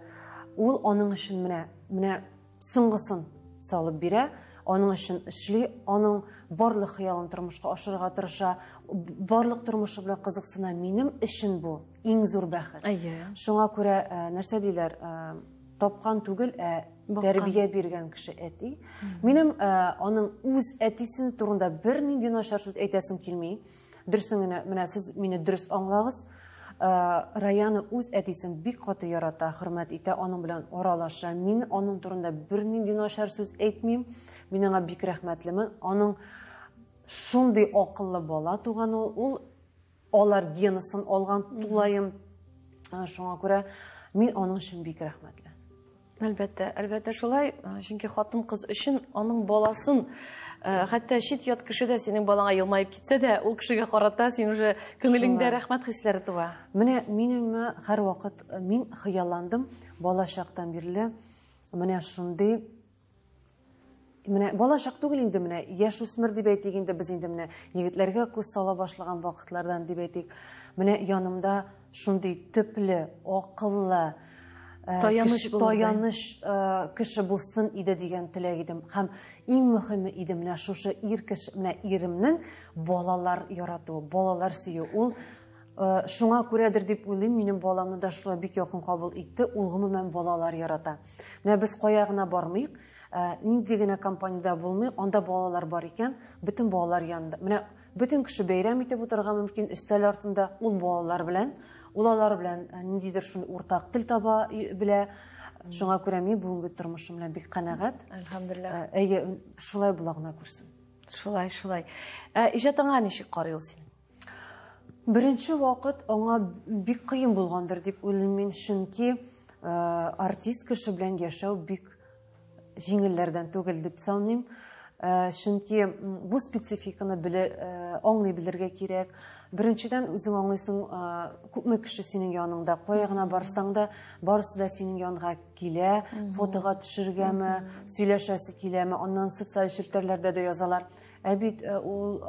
Ул аның өчен менә соңгысын салып бирә, аның өчен эшли, аның барлык хыялын тормышка ашырырга тырыша, барлык тормышы белән кызыксына. Минем өчен бу иң зур бәхет. Шуңа күрә нәрсә диләр, тапкан түгел, ә тәрбия биргән кеше әти. Минем аның үз әтисен турында бернинди начар сүз әйтәсем килми. Дөресен генә, менә сез мине дөрес аңлагыз. Раяна үз әтисен бик каты ярата, хөрмәт итә, аның белән аралаша. Мин аның турында бернинди начар сүз әйтмим. Мин аңа бик рәхмәтлемен. Аның шундый акыллы бала туган ул. Ул алар генысын алган тулаем. Шуңа күрә мин аның өчен бик рәхмәтле. Әлбәттә, әлбәттә шулай, чөнки хатын-кыз өчен аның баласын, хәтта чит-ят кеше дә синең балаңа елмаеп китсә дә, ул кешегә карата син уже күңелеңдә рәхмәт хисләре туа. Менә минем һәрвакыт мин хыялландым бала чактан бирле менә шундый. Менә бала чак түгел инде, менә яшүсмер дип әйтик инде, без инде менә егетләргә күз сала башлаган вакытлардан дип әйтик. Менә янымда шундый төпле, акыллы, таяныч таяныч кеше булсын иде дигән теләк идем. Һәм иң мөһиме иде менә шушы ир кеше, менә иремнең балалар яратуы, балалар сөюе. Ул шуңа күрәдер дип уйлыйм, минем баламны да шулай бик якын кабул итте. Ул гомумән балалар ярата. Менә без кая гына бармыйк, нинди генә компаниядә булмыйк, анда балалар бар икән, бөтен балалар янында. Менә бөтен кеше бәйрәм итеп утырырга мөмкин, өстәл артында ул балалар белән, ул алар белән ниндидер шундый уртак тел таба белә. Шуңа күрә мин бүгенге тормышым белән бик канәгать. Әлхәмдүлилләһ. Әйе, шулай була гына күрсен. Шулай, шулай. Иҗатыңа ничек карый ул синең? Беренче вакыт аңа бик кыен булгандыр дип уйлыйм мин, чөнки артист кеше белән яшәү бик җиңелләрдән түгел дип саныйм. Чөнки бу спецификаны аңлый белергә кирәк. Беренчедән, үзең аңлыйсың, күпме кеше синең яныңда, кая гына барсаң да, барысы да синең янга килә, фотога төшергәме, сөйләшәсе киләме, аннан социаль челтәрләрдә дә язалар. Ә бит ул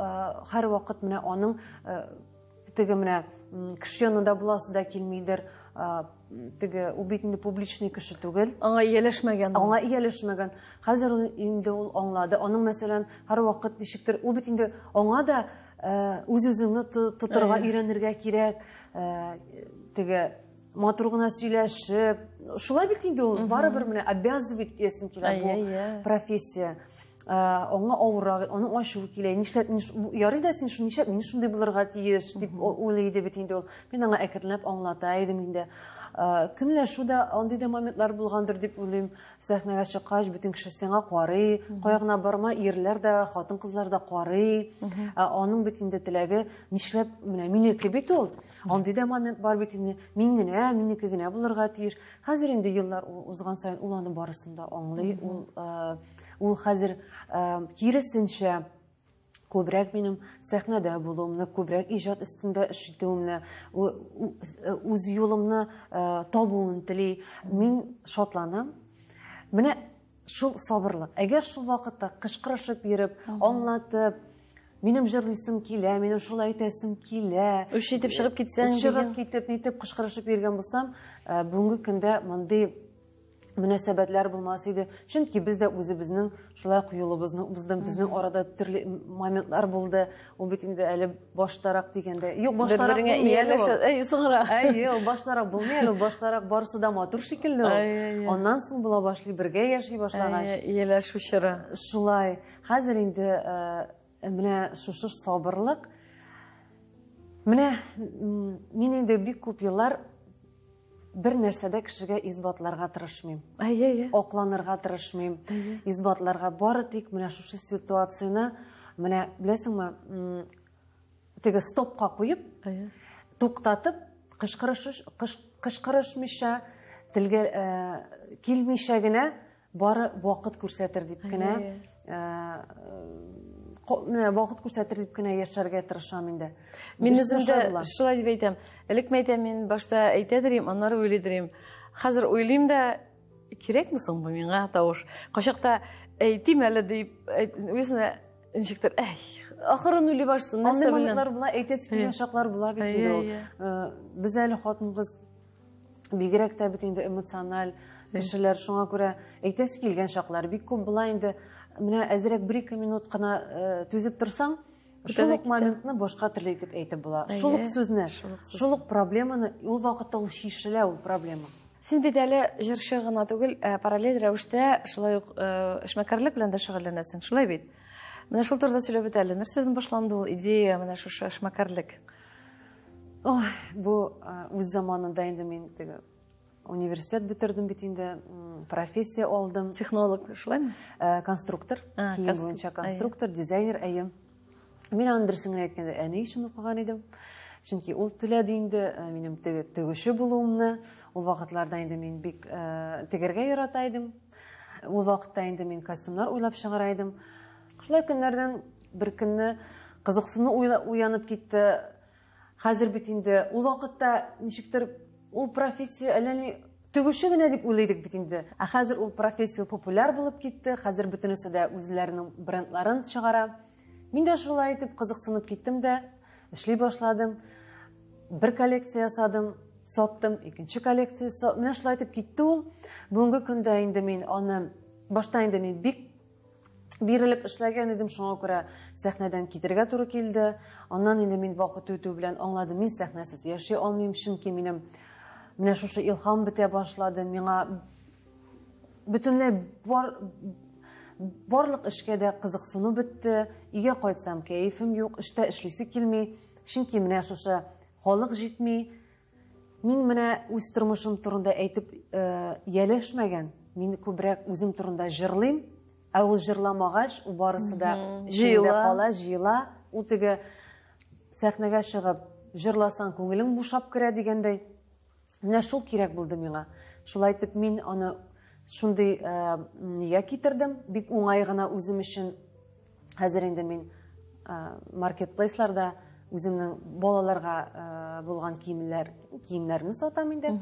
һәрвакыт менә аның теге менә кеше янында буласы да килмидер, теге ул бит инде публичный кеше түгел. Аңа ияләшмәгән. Аңа ияләшмәгән. Хәзер ул инде ул аңлады. Аның, мәсәлән, һәрвакыт ничектер, ул бит инде аңа да үз-үзеңне тотырга өйрәнергә кирәк, теге матур гына сөйләшеп, шулай бит инде ул барыбер менә обязывает диясем килә бу профессия. Аңа авыррак, аның ачуы килә. Нишләп ярый да син шуны, нишләп мин шундый булырга тиеш дип уйлый иде бит инде ул. Мин аңа әкренләп аңлата идем инде. Көнләшү дә андый да моментлар булгандыр дип уйлыйм. Сәхнәгә чыккач, бөтен кеше сиңа карый, кая гына барма, ирләр дә, хатын-кызлар да карый. Аның бит инде теләге, нишләп менә минеке бит ул. Андый да момент бар бит инде, мин генә, минеке генә булырга тиеш. Хәзер инде еллар узган саен ул аны барысын да аңлый. Ул хәзер киресенчә күбрәк минем сәхнәдә булуымны, күбрәк иҗат өстендә эш итүемне, үз юлымны табуын тели. Мин шатланам. Менә шул сабырлык. Әгәр шул вакытта кычкырышып йөреп, аңлатып, минем җырлыйсым килә, минем шулай әйтәсем килә. Үч итеп чыгып китсәң, чыгып китеп, нитеп кычкырышып йөргән булсам, бүгенге көндә мондый мөнәсәбәтләр булмас иде. Чөнки без дә үзебезнең шулай юлыбызны уздым, безнең арада төрле моментлар булды. Ул бит инде әле баштарак дигәндә. Юк, баштарак булмый әле ул. Әй, соңрак. Әй, ул баштарак булмый әле, ул баштарак барысы да матур шикелле ул. Аннан соң була башлый, бергә яши башлагач. Әй, ияләшү чоры. Шулай. Хәзер инде менә шушы сабырлык. Менә мин инде бик күп еллар бер нәрсәдә кешегә исбатларга тырышмыйм. Акланырга тырышмыйм. Исбатларга бары тик менә шушы ситуацияне, менә беләсеңме, теге стопка куеп, туктатып, кычкырышмыйча, телгә килмичә генә бары вакыт күрсәтер дип кенә, менә вакыт күрсәтер дип кенә яшәргә тырышам инде. Мин үзем дә шулай дип әйтәм. Элек мәйтәм, мин башта әйтәдерим, аннары уйлыйдырым. Хәзер уйлыйм да, кирәкме соң бу миңа тавыш? Кайчакта әйтим әле дип, үзенә ничектер, әй, ахырын уйлый башлыйсың, нәрсә Андый белән? моментлар була, әйтәсе килгән чаклар була бит инде ул. Без әле хатын-кыз бигрәк тә бит инде эмоциональ кешеләр, шуңа күрә әйтәсе килгән чаклар бик күп була инде. Менә әзрәк бер-ике минут кына түзеп торсаң, шул ук моментны башка төрле итеп әйтеп була. Шул ук сүзне, шул ук проблеманы, ул вакытта ул чишелә ул проблема. Син бит әле җырчы гына түгел, параллель рәвештә шулай ук эшмәкәрлек белән дә шөгыльләнәсең, шулай бит? Менә шул турыда сөйләп үт әле. Нәрсәдән башланды ул идея, менә шушы эшмәкәрлек? Ой, бу үз заманында инде мин теге университет бетердем бит инде, профессия алдым. Технолог, шулаймы? Конструктор, кием буенча конструктор, дизайнер, әйе. Мин аны дөресен генә әйткәндә әни өчен укыган идем. Чөнки ул түләде инде минем тегүче булуымны. Ул вакытларда инде мин бик тегәргә ярата идем. Ул вакытта инде мин костюмнар уйлап чыгара идем. Шулай көннәрдән бер көнне кызыксыну уянып китте. Хәзер бит инде ул вакытта ничектер ул профессия әллә ни тегүче генә дип уйлый идек бит инде. Ә хәзер ул профессия популяр булып китте. Хәзер бөтенесе дә үзләренең брендларын чыгара. Мин дә шулай итеп кызыксынып киттем дә, эшли башладым. Бер коллекция ясадым, саттым, икенче коллекция менә шулай итеп китте ул. Бүгенге көндә инде мин аны башта инде мин бик бирелеп эшләгән идем, шуңа күрә сәхнәдән китергә туры килде. Аннан инде мин вакыт үтү белән аңладым, мин сәхнәсез яши алмыйм, чөнки минем менә шушы илһам бетә башлады. Миңа бөтенләй барлык эшкә дә кызыксыну бетте. Өйгә кайтсам, кәефем юк, эштә эшлисе килми, чөнки менә шушы халык җитми. Мин менә үз тормышым турында әйтеп ияләшмәгән, мин күбрәк үзем турында җырлыйм. Ә ул җырламагач, ул барысы да җыела кала, җыела. Ул теге сәхнәгә чыгып җырласаң, күңелең бушап керә дигәндәй. Менә шул кирәк булды миңа. Шулай итеп мин аны шундый нигә китердем, бик уңай гына үзем өчен. Хәзер инде мин маркетплейсларда үземнең балаларга булган киемнәрне сатам инде.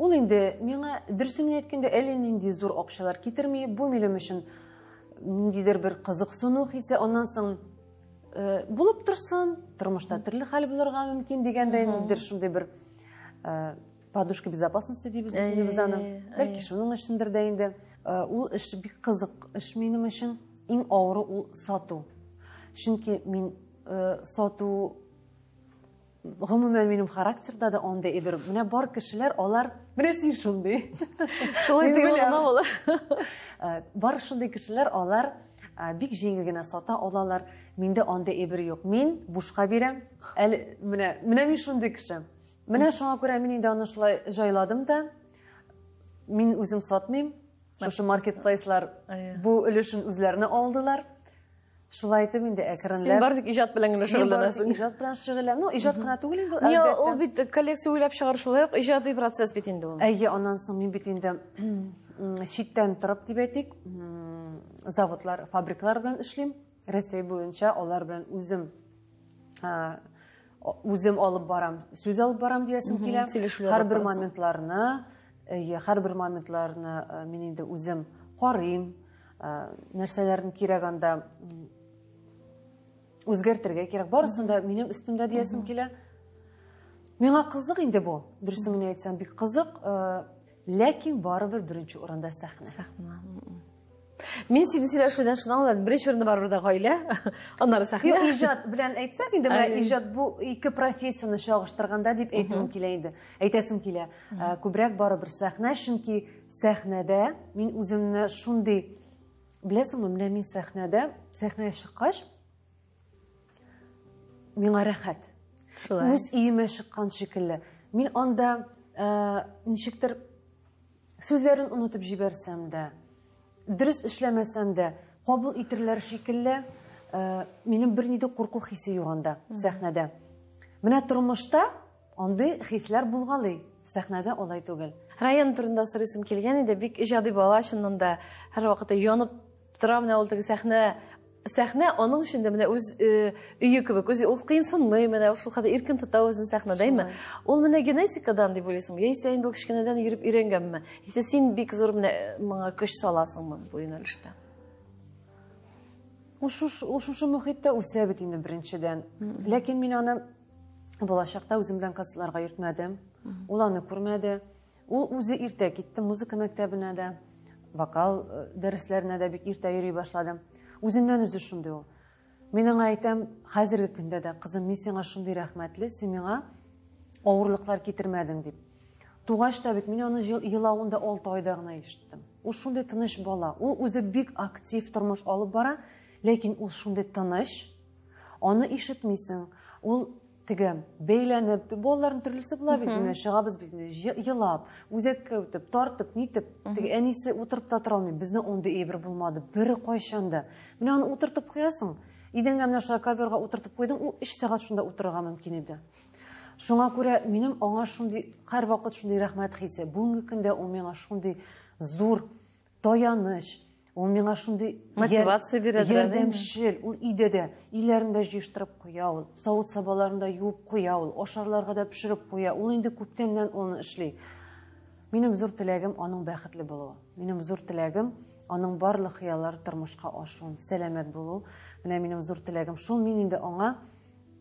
Ул инде миңа дөресен генә әйткәндә әллә нинди зур акчалар китерми. Бу минем өчен ниндидер бер кызыксыну хисе. Аннан соң булып торсын, тормышта төрле хәл булырга мөмкин дигәндәй, ниндидер шундый бер подушка безопасности дибез бит инде без аны. Бәлки шуның өчендер дә инде. Ул эш бик кызык эш минем өчен. Иң авыры ул сату. Чөнки мин сату гомумән минем характерда да андый әйбер. Менә бар кешеләр, алар, менә син шундый. Шулай Мин дип беләм. генә була. Бар шундый кешеләр, алар бик җиңел генә сата алалар. Миндә андый әйбер юк. Мин бушка бирәм. Әле менә мин шундый кеше. Менә шуңа күрә мин инде аны шулай җайладым да. Мин үзем сатмыйм. Шушы маркетплейслар бу өлешен үзләренә алдылар. Шулай итеп инде әкренләп. Син бары тик иҗат белән генә Мин бары тик шөгыльләнәсең. иҗат белән шөгыльләнәм. Ну, иҗат кына түгел инде, Ни, әлбәттә. ул бит коллекция уйлап чыгару шулай ук иҗади процесс бит инде ул. Әйе, аннан соң мин бит инде читтән торып дип әйтик, заводлар, фабрикалар белән эшлим. Рәсәй буенча алар белән үзем алып барам, сүз алып барам диясем килә. Сөйләшүләр Һәрбер алып барасың. моментларны, әйе, һәрбер моментларны мин инде үзем карыйм, нәрсәләрне кирәк анда үзгәртергә кирәк. Барысын да минем өстемдә диясем килә. Миңа кызык инде бу. Дөресен генә әйтсәм, бик кызык. Ләкин барыбер беренче урында сәхнә. Сәхнә. Мин сине сөйләшүдән шуны аңладым. Беренче урында барыбер дә гаилә, аннары сәхнә. Юк, иҗат белән әйтсәк инде, менә иҗат бу ике профессияне чагыштырганда дип әйтүем килә инде. Әйтәсем килә. Күбрәк барыбер сәхнә, чөнки сәхнәдә мин үземне шундый, беләсеңме, менә мин сәхнәдә, сәхнәгә чыккач, миңа рәхәт. Шулай. Үз өемә чыккан шикелле. Мин анда ничектер сүзләрен онытып җибәрсәм дә, дөрес эшләмәсәм дә, кабул итерләр шикелле, минем берни дә курку хисе юк анда, сәхнәдә. Менә тормышта андый хисләр булгалый, сәхнәдә алай түгел. Раян турында сорыйсым килгән иде, бик иҗади бала, чыннан да һәрвакытта янып тора, менә ул теге сәхнә аның өчен дә менә үз өе кебек, үзе ул кыенсынмый, менә ул шулкадәр иркен тота үзен сәхнәдә, әйме? Шулай. Ул менә генетикадан дип уйлыйсың, яисә инде ул кечкенәдән йөреп өйрәнгәнме? Яисә син бик зур менә моңа көч саласыңмы бу юнәлештә? Ул шушы мөхиттә үсә бит инде беренчедән. Ләкин мин аны балачакта үзем белән концертларга йөртмәдем. Ул аны күрмәде. Ул үзе иртә китте музыка мәктәбенә дә, вокал дәресләренә дә бик иртә йөри башлады. Үзеннән үзе шундый ул. Мин аңа әйтәм, хәзерге көндә дә, кызым, мин сиңа шундый рәхмәтле, син миңа авырлыклар китермәдең дип. Тугач та бит мин аны елавын да 6 айда гына ишеттем. Ул шундый тыныч бала. Ул үзе бик актив тормыш алып бара, ләкин ул шундый тыныч, аны ишетмисең. Ул Теге бәйләнеп, балаларның төрлесе була бит, менә чыгабыз бит, елап, үзәккә үтеп, тартып, нитеп, теге әнисе утырып та тора алмый. Безнең андый әйбер булмады, бер кайчан да. Менә аны утыртып куясың, идәнгә менә шулай коверга утыртып куйдың, ул 3 сәгать шунда утырырга мөмкин иде. Шуңа күрә минем аңа шундый һәрвакыт шундый рәхмәт хисе. Бүгенге көндә ул миңа шундый зур таяныч, ул миңа шундый мотивация бирә, ярдәмчел. Ул өйдә дә өйләрен дә җыештырып куя, ул савыт-сабаларын да юып куя, ул ашарларга да пешереп куя. Ул инде күптәннән аны эшли. Минем зур теләгем аның бәхетле булуы. Минем зур теләгем аның барлык хыяллары тормышка ашуын, сәламәт булу. Менә минем зур теләгем шул. Мин инде аңа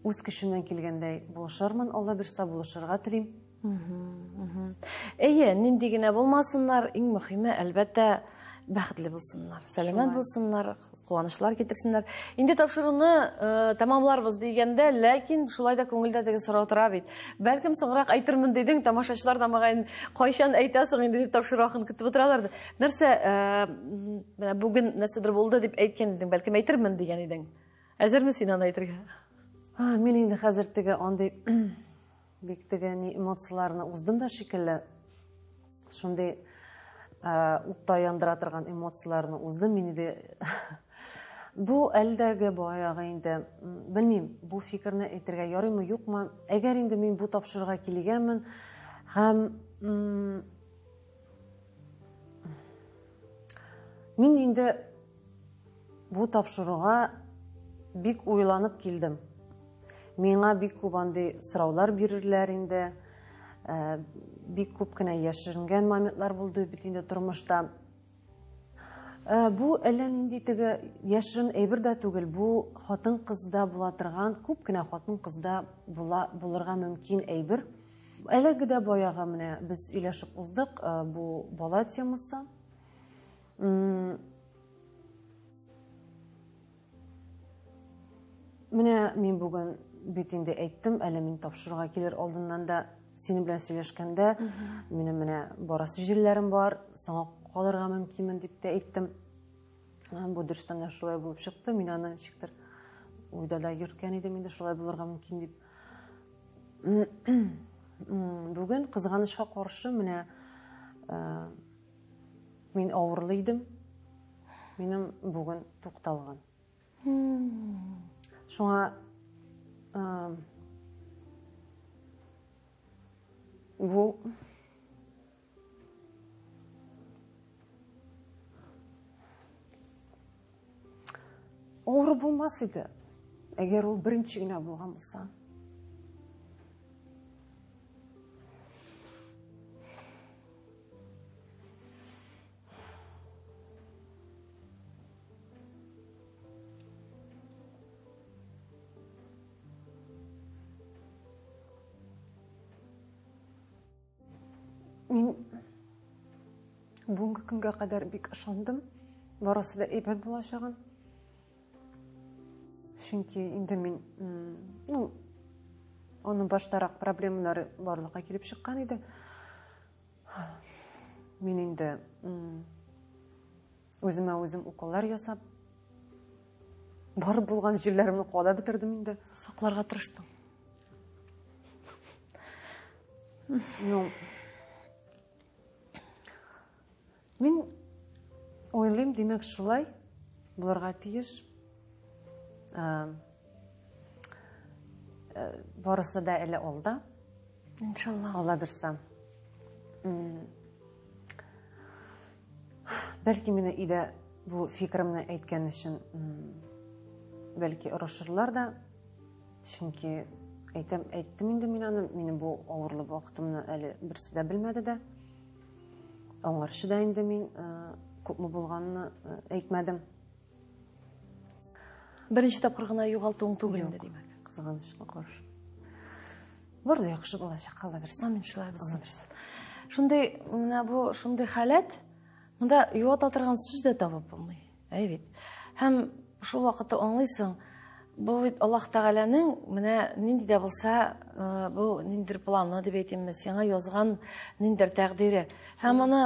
үз көчемнән килгәндәй булышырмын, Алла бирсә, булышырга телим. Әйе, нинди генә булмасыннар, иң мөһиме, әлбәттә, бәхетле булсыннар, сәламәт булсыннар, куанычлар китерсеннәр. Инде тапшыруны тәмамларбыз дигәндә, ләкин шулай да күңелдә теге сорау тора бит. Бәлкем соңрак әйтермен дидең, тамашачылар да мөгаен кайчан әйтәсең инде дип тапшыру ахырын көтеп утыралар. Нәрсә, менә бүген нәрсәдер булды дип әйткән идең, бәлкем әйтермен дигән идең. Әзерме син аны әйтергә? Мин инде хәзер теге андый бик теге ни эмоцияләрне уздым да шикелле. Шундый утта яндыра торган эмоцияләрне уздым мин инде. Бу әлдәге баягы инде, белмим, бу фикерне әйтергә ярыймы, юкмы. Әгәр инде мин бу тапшыруга килгәнмен һәм мин инде бу тапшыруга бик уйланып килдем. Миңа бик күп андый сораулар бирерләр инде. Бик күп кенә яшеренгән моментлар булды бит инде тормышта. Бу әллә нинди теге яшерен әйбер дә түгел. Бу хатын-кызда була торган, күп кенә хатын-кызда булырга мөмкин әйбер. Әлеге дә баягы менә без сөйләшеп уздык, бу бала темасы. Менә мин бүген бит инде әйттем, әле мин тапшыруга килер алдыннан да синең белән сөйләшкәндә, минем менә барасы җирләрем бар, соңга калырга мөмкинмен дип тә әйттем. Бу дөрестән дә шулай булып чыкты. Мин аны ничектер уйда да йөрткән идем инде, шулай булырга мөмкин дип. Бүген кызганычка каршы менә мин авырлы идем. Минем бүген тукталган. Шуңа бу авыр булмас иде, әгәр ул беренче генә булган булса. Мин бүгенге көнгә кадәр бик ышандым, барысы да әйбәт булачагын. Чөнки инде мин, ну, аның баштарак проблемалары барлыкка килеп чыккан иде. Мин инде үземә үзем уколлар ясап, барып булган җирләремне куалап бетердем инде. Сакларга тырыштым. Ну, мин уйлыйм, димәк, шулай булырга тиеш. Барысы да әле алда. Иншалла. Алла бирсә. Бәлки мине өйдә бу фикеремне әйткән өчен, бәлки орышырлар да, чөнки әйтәм, әйттем инде мин аны, минем бу авырлы вакытымны әле берсе дә белмәде дә. Аңарчы да инде мин күпме булганны әйтмәдем. Беренче тапкыр гына югалтуың түгел инде, димәк. Кызганычка каршы. Бар да яхшы булачак, Алла бирсә. Амин, шулай булсын. Шундый, менә бу шундый халәт, монда юата торган сүз дә табып булмый. Әй бит. Һәм шул вакытта аңлыйсың, бу бит Аллаһ Тәгаләнең менә нинди дә булса, бу ниндидер планы дип әйтимме, сиңа язган ниндидер тәкъдире. Һәм аны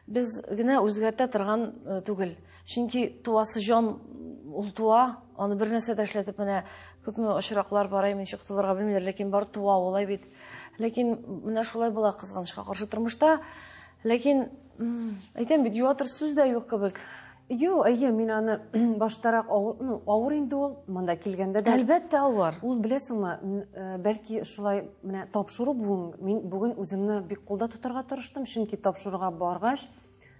без генә үзгәртә торган түгел. Чөнки туасы җан ул туа, аны бер нәрсә дә эшләтеп менә күпме очраклар бар, әйме ничек котылырга белмиләр, ләкин бар туа улай бит. Ләкин менә шулай була кызганычка каршы тормышта. Ләкин әйтәм бит, юатыр сүз дә юк кебек. Юк, әйе, мин аны баштарак авыр, ну, авыр инде ул, монда килгәндә дә. Әлбәттә авыр. Ул беләсеңме, бәлки шулай менә тапшыру бүген, мин бүген үземне бик кулда тотарга тырыштым, чөнки тапшыруга баргач,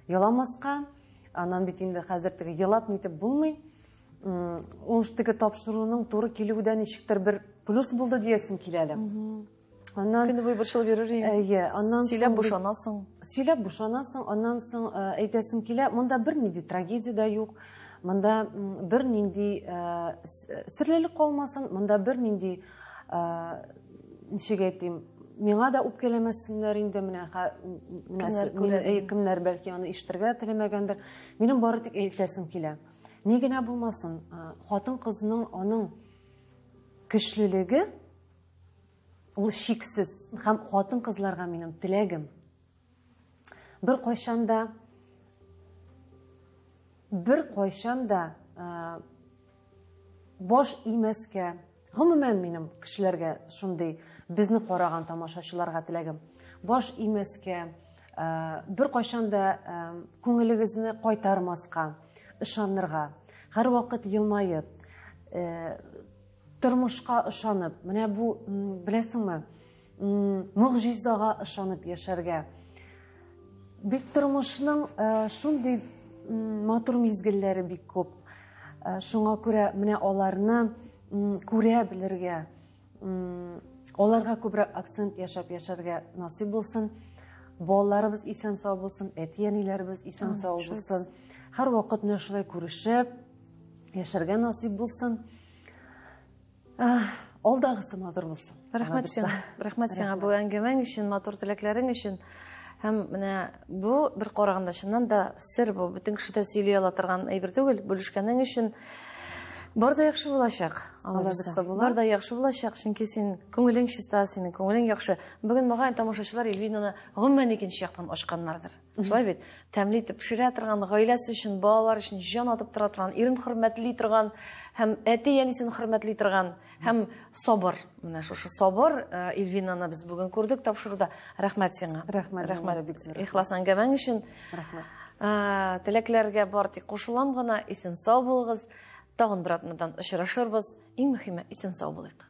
еламаска, аннан бит инде хәзер теге елап нитеп булмый. Ул теге тапшыруның туры килүе дә ничектер бер плюс булды диясем килә әле. Аннан көне буе борчылып йөрер идем. Әйе, аннан сөйләп бушанасың. Сөйләп бушанасың, аннан соң әйтәсем килә, монда бернинди трагедия дә юк. Монда бернинди серлелек калмасын, монда бернинди ничек әйтим, миңа да үпкәләмәсеннәр инде менә менә кемнәр бәлки аны ишетергә теләмәгәндер. Минем бары тик әйтәсем килә. Ни генә булмасын, хатын-кызның аның көчлелеге ул шиксез. Һәм хатын-кызларга минем теләгем бер кайчан да баш имәскә, гомумән минем кешеләргә шундый безне караган тамашачыларга теләгем баш имәскә, бер кайчан да күңелегезне кайтармаска, ышанырга, һәрвакыт елмаеп, тормышка ышанып, менә бу, беләсеңме, могҗизага ышанып яшәргә. Бит тормышның шундый матур мизгелләре бик күп. Шуңа күрә менә аларны күрә белергә, аларга күбрәк акцент яшәп яшәргә насыйп булсын. Балаларыбыз исән сау булсын, әти-әниләребез исән сау булсын. Һәрвакыт менә шулай күрешеп яшәргә насыйп булсын. Алдагысы матур булсын. Рәхмәт сиңа. Рәхмәт сиңа бу әңгәмәң өчен, матур теләкләрең өчен. Һәм менә бу бер караганда чыннан да сер бу. Бөтен кеше дә сөйли ала торган әйбер түгел. Бүлешкәнең өчен бар да яхшы булачак. Алла бирсә, бар да яхшы булачак, чөнки син күңелең чиста, синең күңелең яхшы. Бүген мөгаен тамашачылар Эльвинаны гомумән икенче яктан ачканнардыр. Шулай бит? Тәмле итеп пешерә торган, гаиләсе өчен, балалар өчен җан атып тора торган, ирен хөрмәтли торган һәм әти-әнисен хөрмәтли торган һәм сабыр. Менә шушы сабыр Эльвинаны без бүген күрдек тапшыруда. Рәхмәт сиңа. Рәхмәт, рәхмәт бик зур. Ихлас әңгәмәң өчен. Рәхмәт. Теләкләргә бар тик кушылам гына, исән сау булыгыз. Тагын бер атнадан очрашырбыз. Иң мөһиме, исән сау булыйк.